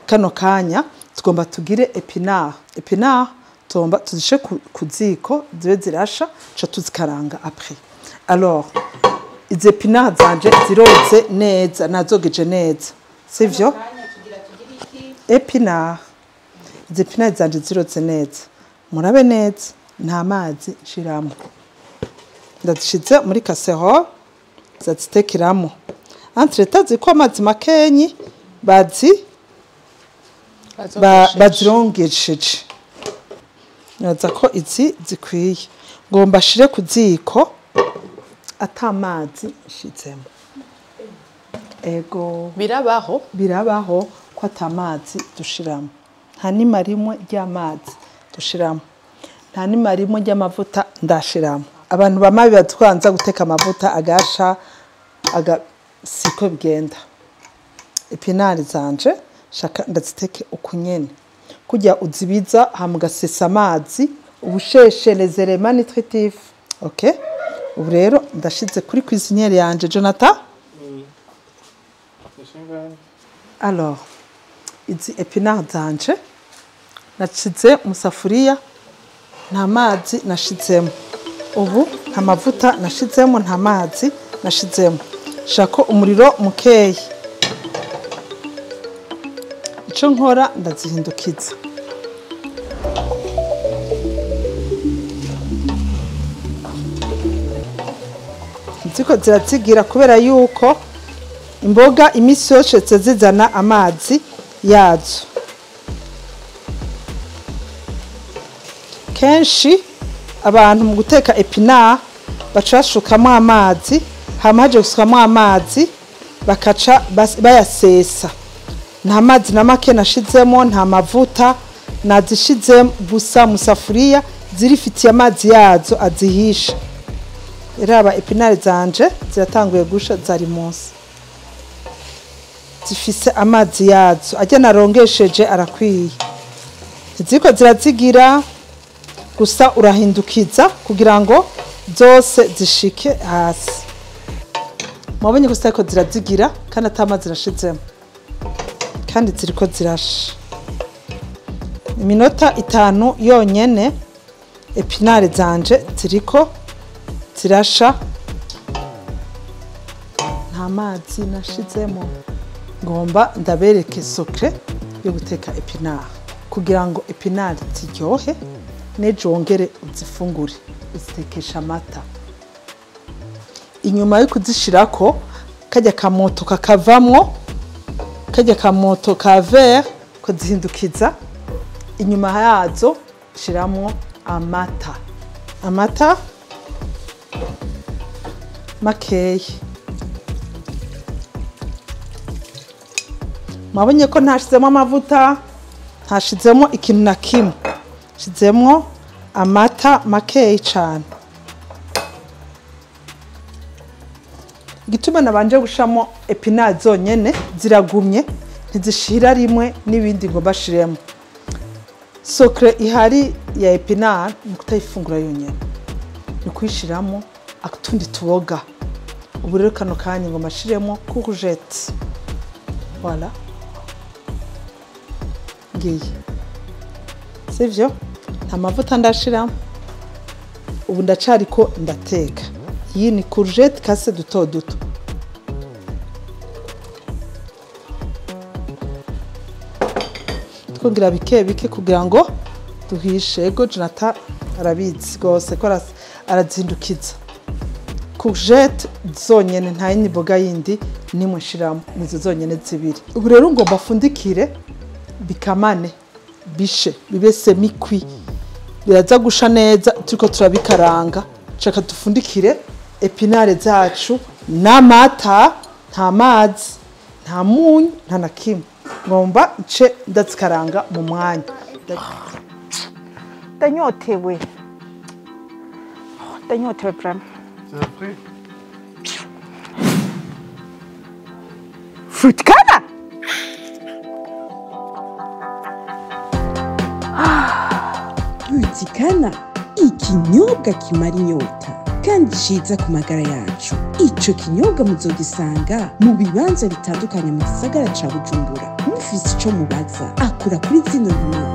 Kano kanya tugomba tugire épinard. Épinard tugomba tuzishe ku ziko zibe zirasha, ca tuzikaranga après. Alors izi épinard zanje ziroze neza, nazogeje neza, sivyo? Épinard, izi épinard zanje ziroze neza, murabe neza, nta mazi nshiramo, ndazishize muri casserole zazitekeramo. Entre-temps ziko amazi makenyi bazi bazirongesheje. Naza ko izi zikwiye, ngomba shire ku ziko ata mazi nshizemo. Ego birabaho, birabaho ko ata mazi dushiramo. Nta nima rimwe ry'amazi dushiramo, nta nima rimwe ry'amavuta ndashiramo. Abantu bamabi batwanza guteka amavuta agasha aga, siko bigenda. Épinard zanje shaka ndaziteke ukunyene, kujya uzibiza hama ugasesa amazi, ubusheshe les éléments nutritifs. Okay, ubu rero ndashize kuri cuisinière yanje Jonathan. Alors izi épinard zanje nashize mu safuriya, nta mazi nashizemo, ubu nta mavuta nashizemo, nta mazi nashizemo, shaka umuriro mukeyi. Ico nkora ndazihindukiza. Ziko ziratsigira kubera yuko imboga imisi yose zizana amazi yazo. Kenshi abantu mu guteka épinard baca bashukamo amazi, hama haje gusukamo amazi bakaca bayasesa. Nta mazi na make nashizemo, nta mavuta nazishize gusa mu safuriya, zirifitiye amazi yazo azihisha. Raba épinard zanje ziratanguye gusha, zari munsi zifise amazi yazo ajya narongesheje arakwiye. Ziko zirazigira gusa urahindukiza kugira ngo zose zishike hasi. Mwabonye gusa ko zirazigira kandi atamazi rashizemo, kandi ziriko zirasha. Iminota 5 yonyene épinard zanje ziriko zirasha, nta mazi nashizemo. Ngomba ndabereke secret yo guteka épinard kugira ngo épinard ziryohe nejo wongere uzifungure, uzitekesha amata. Inyuma yo kuzishirako kajya kamoto kakavamwo, kajya kamoto ka vert kuzihindukiza, inyuma yazo shiramwo amata, amata makeyi. Mwabonye ko ntashizemo amavuta, ntashizemo ikintu na kimwe, nshizemo amata makeyi cyane. Igituma nabanje gushamo épinard zonyene ziragumye, ntizishira rimwe n'ibindi ngo bashiremo. Secret ihari ya épinard ni kutayifungura yonyene, ni kuyishiramo atundi tuboga. Ubu rero kano kanya ngo mashiremo courgette. Voilà, ngiye, sivyo? Nta mavuta ndashiramo, ubu ndacariko ndateka. Iyi ni courgette kase duto duto. Twongera bike bike kugira ngo duhishe. Ego Jonathan arabizi gose ko arazindukiza. Courgette zonyene, nta yindi mboga yindi nimwe nshiramo, nizo zonyene zibiri. Ubu rero ngomba afundikire bikamane bishe bibe semi-cuit, biraza gusha neza turiko turabikaranga. Shaka dufundikire épinard zacu n'amata, nta mazi, nta munyu, nta na kimwe. Ngomba nce ndazikaranga mu mwanya. Ndanyotewe, ndanyotewe vraiment. Fruiticana? Fruiticana, ikinyobwa kimara inyota. Kandi ciza ku magara yacu. Ico kinyobwa muzogisanga mu bibanza bitandukanye mu gisagara ca Bujumbura. Mufise ico mubaza, akura kuri zino nimero.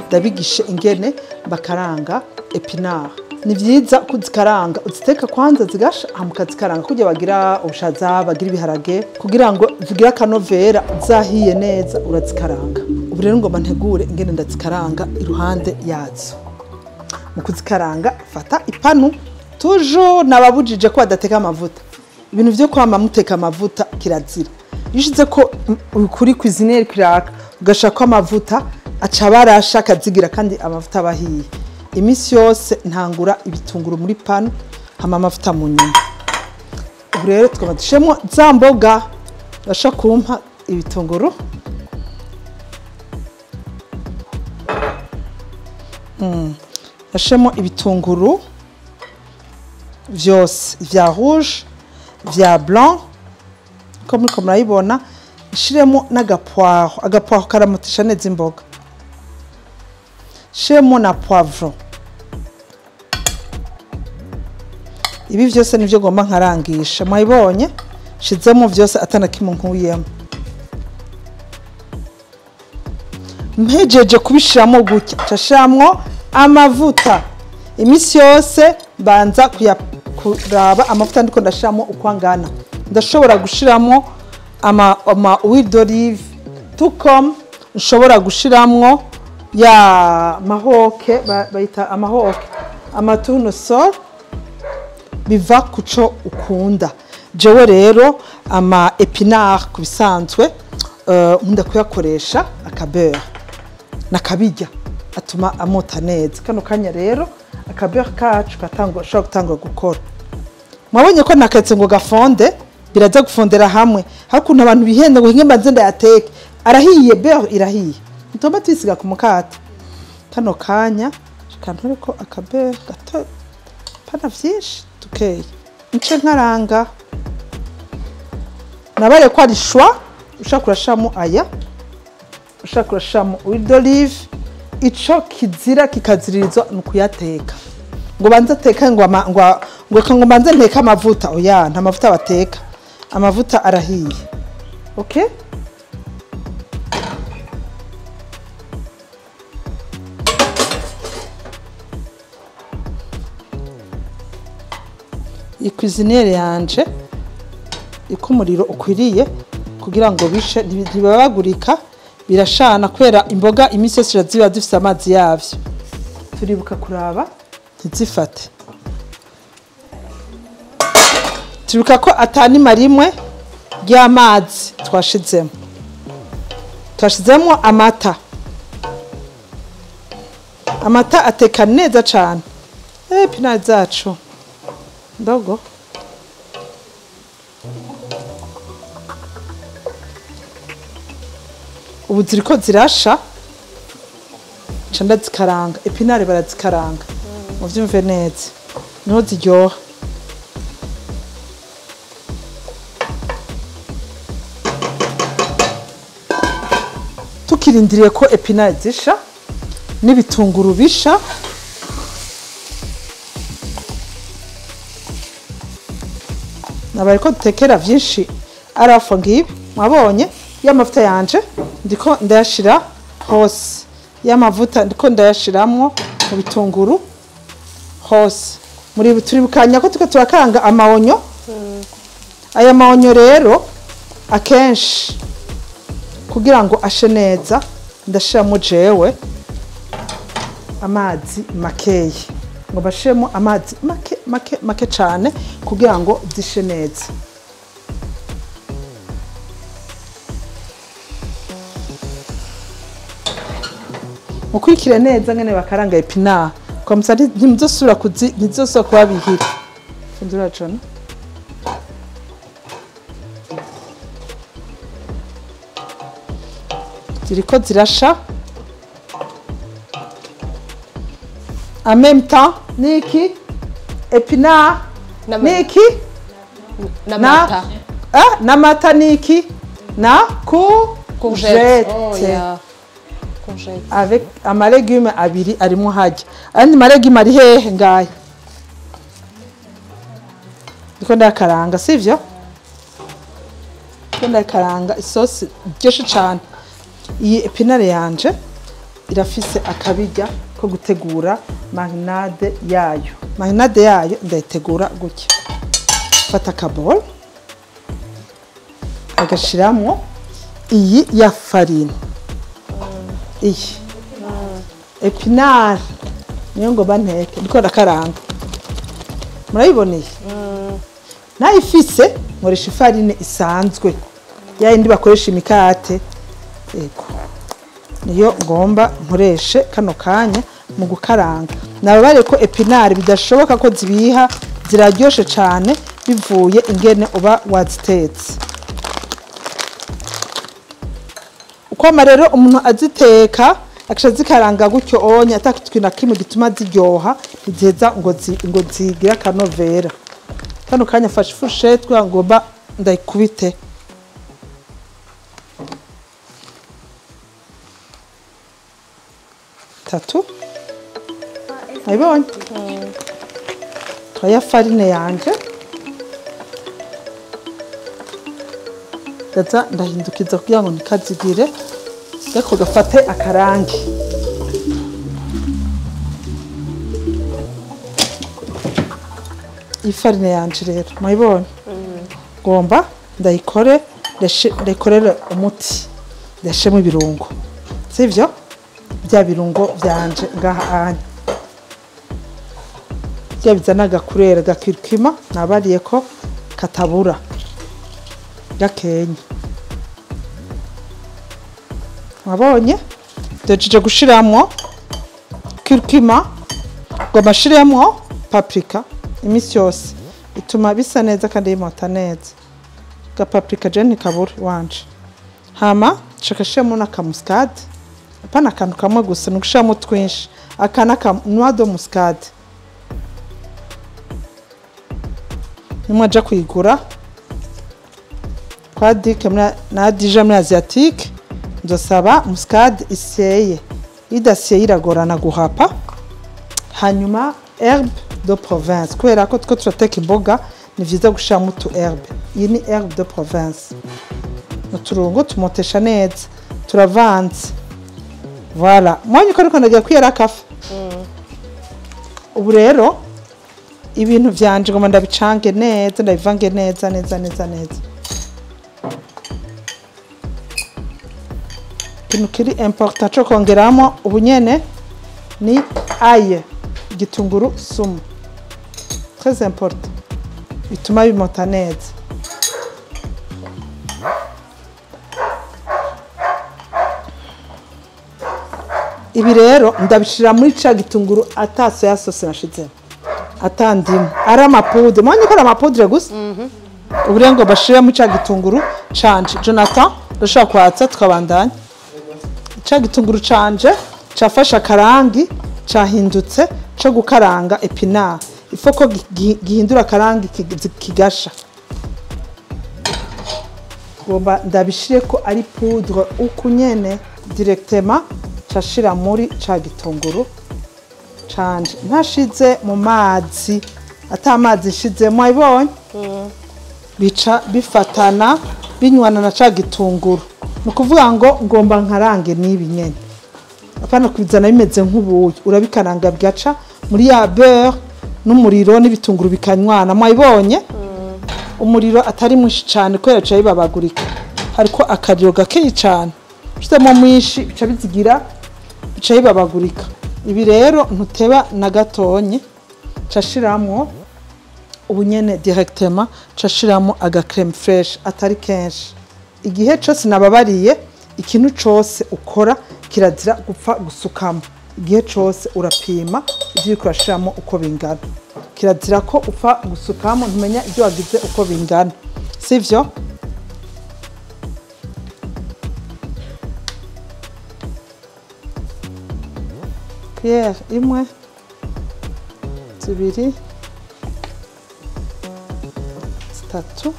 Ndabigishe ingene bakaranga épinard. Ni vyiza kuzikaranga, uziteka kwanza zigasha hama ukazikaranga kugira bagira ubushaza, bagira ibiharage, kugira ngo zigire akanovera zahiye neza urazikaranga. Ubu rero ngomba ntegure ingene ndazikaranga iruhande yazo. Mu kuzikaranga fata ipanu, toujours nababujije ko badateka amavuta. Ibintu vyo kwama muteka amavuta kirazira. Iyo ushize ko kuri cuisinière kiraka ugashaka amavuta aca barasha akazigira, kandi amavuta abahiye. Imisi yose ntangura ibitunguru muri panu hama amavuta mu nyuma. Ubu rero tukaba dushemo za mboga, basha kumpa ibitunguru. Bashemo ibitunguru vyose, vya rouge, vya blanc, ko muriko murayibona. Nshiremo n'agapoiro, agapoiro karamutisha neza imboga. Nshiremo na poivron. Ibi vyose nivyo ngomba nkarangisha. Mwayibonye? Nshizemo vyose atana kimwe nkuyemo. Mpejeje kubishiramo gutya, nshashamwo amavuta. Imisi yose mbanza kuraba amavuta ndiko ndashiramo uko angana. Ndashobora gushiramo ama huile d'olive tout comme nshobora gushiramwo ya mahoke, bayita amahoke, amatournesol, biva kuco ukunda. Jewe rero ama épinard kubisanzwe nkunda kuyakoresha akabeurre nakabirya, atuma amota neza. Kano kanya rero akabeurre kacu katangwa, ashobora gutangwa gukora. Mwabonye ko naketse ngo gafonde, biraza gufondera hamwe. Hakuntu abantu bihenda ngo hinge mbanze ndayateke, arahiye, beurre irahiye, ntoma twisiga ku mukate. Kano kanya kantore ko akabeurre gato pana vyinshi tukeye nce nkaranga. Nabare ko ari choix, ushaka urashamo aya, ushaka urashamo huile d'olive. Ico kizira kikaziririzwa ni ukuyateka, ngo banze ateka, ngo ngo mbanze nteka amavuta. Oya, nta mavuta bateka, amavuta arahiye. Okay? Iyi cuisinière yanje iko umuriro ukwiriye kugira ngo bishe ntibabagurika, birashana kubera imboga imisi yose ziba zifise amazi yavyo. Turibuka kuraba ntizifate. Turibuka ko atanima rimwe ry'amazi twashizemo. Twashizemo amata. Amata ateka neza cane. Épinards zacu ndogo. Ubu ziriko zirasha, nca ndazikaranga. Épinards barazikaranga, muvyumve neza, niho ziryoha. Tukirindiriye ko épinards zisha n'ibitunguru bisha, nabaye ko dutekera vyinshi arafa ngibi. Mwabonye y'amavuta yanje ndiko ndayashira hose, y'amavuta ndiko ndayashiramwo mu bitunguru hose. Muri turibukanya ko tuko turakanga amaonyo. Aya maonyo rero akenshi kugira ngo ashe neza ndashiramo jewe amazi makeyi, ngo bashiremo amazi make make make cane kugira ngo zishe neza. Mukurikire neza ngene bakaranga épinard, comme ça ntimuzosubira kuzi, ntizosubira kubabihira. Fundura jona. Ziriko zirasha. En même temps, niki épinard, niki n'amata. N'amata niki na courgette. Oh, yeah. Courgette. Avec amalégumes abiri arimo hajya. Andi malégumes ari hehe ngaye? Ndiko ndakaranga, sivyo? Ndiko ndakaranga isosi iryoshe cane. Iyi épinard yanje irafise akabirya ko gutegura marinade yayo. Marinade yayo ndayitegura gutya. Fata akabol, agashiramwo iyi ya farine. Iyi épinard niyo ngomba nteke, ndiko ndakaranga. Murayiboneye? Nayifise nkoresha ifarine isanzwe, ya yindi bakoresha imikate. Yego, niyo ngomba nkoreshe kano kanya mu gukaranga. Nababare ko épinard bidashoboka ko zibiha, ziraryoshe cane bivuye ingene uba wazitetse. Uko rero umuntu aziteka akisha zikaranga gutyo onye atakitwi na kimwe gituma ziryoha, ntiziheza ngo zigire akanovera. Kano kanya fashe fourchette kugira ngo mba ndayikubite. Tatu. Ayibonye? Turaya farine yanje. Ndaza ndahindukiza kugira ngo ntikazigire, ariko gafate akarangi. Ifarine yanje rero muyibonye? Ngomba ndayikore, ndayikorere umuti, ndashemo ibirungo, sivyo? Bya birungo byanje ngaha anya bya bizana agakurera gakirikima nabariye ko katabura gakenya. Mwabonye ndejeje gushiramwo curcuma, ngo bashiremwo paprika imisi yose ituma bisa neza kandi yimota neza. Ga paprika je ntikabura wanje. Hama nshakashemo na kamuscade, apana akantu kamwe gusa, ni ugushiramo twinshi. Aka naka noix de muscade nimwaja kuyigura kwa Dike na Dija muri Asiatique, nzosaba muscade iseye. Idaseye iragorana guhapa. Hanyuma herbe de Provence, kubera ko two turateka imboga ni vyiza gushiramo utu herbe. Iyi ni herbe de Provence. Uturungo tumotesha neza, turavanze. Voilà, mwanya uko ariko ndagiye kwiyara kafe. Ubu rero ibintu vyanje ngomba ndabicange neza, ndabivange neza neza neza neza. Ikintu kiri important co kongeramo ubu nyene ni ail, igitunguru sumu. Très important. Bituma bimota neza. Ibi rero ndabishira muri ca gitunguru ata soya sauce nashizemo, ata ndimu, ari amapoudre. Mwanya ko ari amapoudre gusa. Ubu rero ngo bashire muri ca gitunguru canje. Jonathan, ndashaka kwatsa tukabandanya. Ca gitunguru canje cafashe akarangi, cahindutse co gukaranga épinard. Ifo ko gihindura akarangi kigasha. Ngomba ndabishire ko ari poudre uku nyene directement cashira muri ca gitunguru canje. Ntashize mu mazi, ata mazi nshizemo, ayibonye? Bica bifatana binywana na ca gitunguru. Ni ukuvuga ngo ngomba nkarange n'ibi nyene, apana kubizana bimeze nk'ubuyi. Urabikaranga bigaca muri ya beurre n'umuriro n'ibitunguru bikanywana. Mwayibonye? Umuriro atari mwinshi cane kubera bica bibabagurika, hariko akariro gakeyi cane. Ushizemo mwinshi bica bizigira, bica bibabagurika. Ibi rero ntuteba na gatonye, cashiramwo ubu nyene directement, cashiramwo aga crème fraîche atari kenshi. Igihe cose nababariye, ikintu cose ukora kirazira gupfa gusukamo. Igihe cose urapima ivyo uriko urashiramo uko bingana. Kirazira ko upfa gusukamo, ntumenya ivyo wagize uko bingana, sivyo? Pierre imwe, zibiri, zitatu,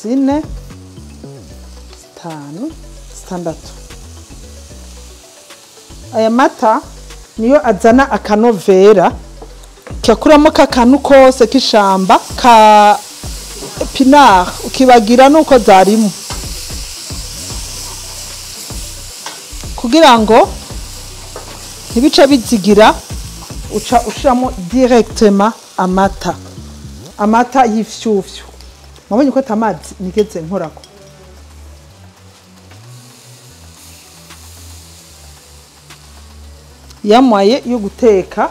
zine, 5 6. Aya mata niyo azana akanovera kakuramo kakantu kose k'ishamba ka épinard ukibagira nuko zarimo kugira ngo ntibice bizigira uca ushiramo directement amata amata y'ifyufyu. Mwabonye ko atamazi nigeze nkorako. Yamwaye yo guteka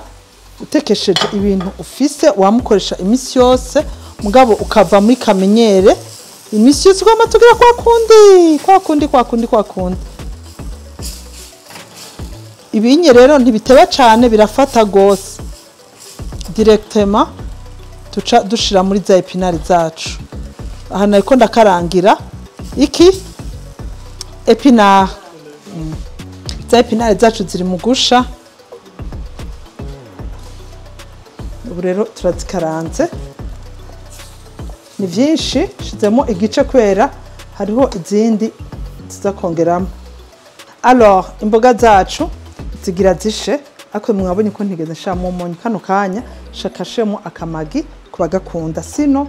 utekesheje ibintu ufise wamukoresha imisi yose mugabo ukava muri kamenyere imisi yose kwamatugira kwa kundi kwa kundi kwa kundi kwa kundi. Ibinye rero ntibiteba cyane birafata gose directement tuca dushira muri za épinards zacu. Aha nariko ndakarangira iki épinard. Za épinards zacu ziri mu gusha. Ubu rero turazikaranze ni byinshi shizemo igice kwera hariho izindi tuzakongeramo. Alors imboga zacu zigira zishe ariko mwabonye ko ntigeze nshiramo umunyu kano kanya shakashemo akamagi kubagakunda sino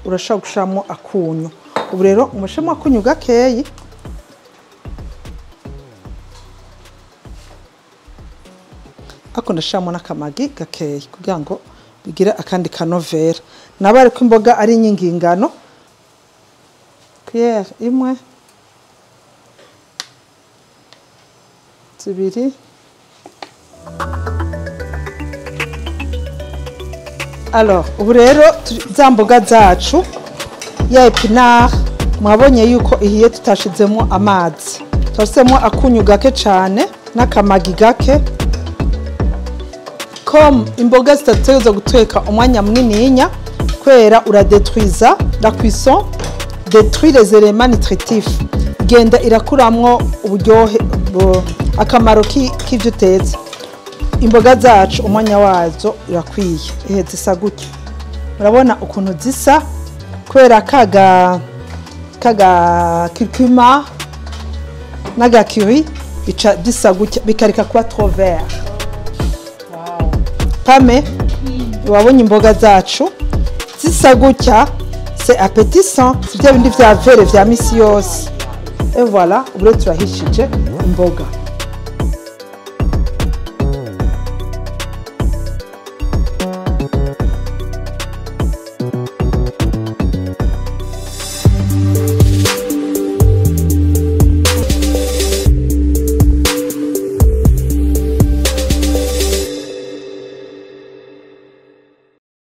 urashobora gushiramo akunyu. Ubu rero umushemo akunyu gakeyi ako ndashiramo n'akamagi gakeyi kugira ngo bigire akandi kanovera. Nabare ko imboga ari nyingingano cuillère imwe 2. Alors ubu rero za mboga zacu ya épinard mwabonye yuko ihiye tutashizemo amazi twasemo akunyu gake cyane n'akamagi gake. Comme imboga zitategerezwa guteka umwanya munininya kwera uradetruiza la cuisson détruit les éléments nutritifs genda irakuramwo uburyohe akamaro k'ivyo utetse. Imboga zacu umwanya wazo irakwiye ehe zisa gutya murabona ukuntu zisa kwera kaga kaga curcuma n'aga curry bica bisa gutya bikareka kuba trop vert. Pame wabonye imboga zacu zisa gutya c'est appétissant c'est bya bindi vya vere vya misi yose. Et voilà ubu turahishije imboga.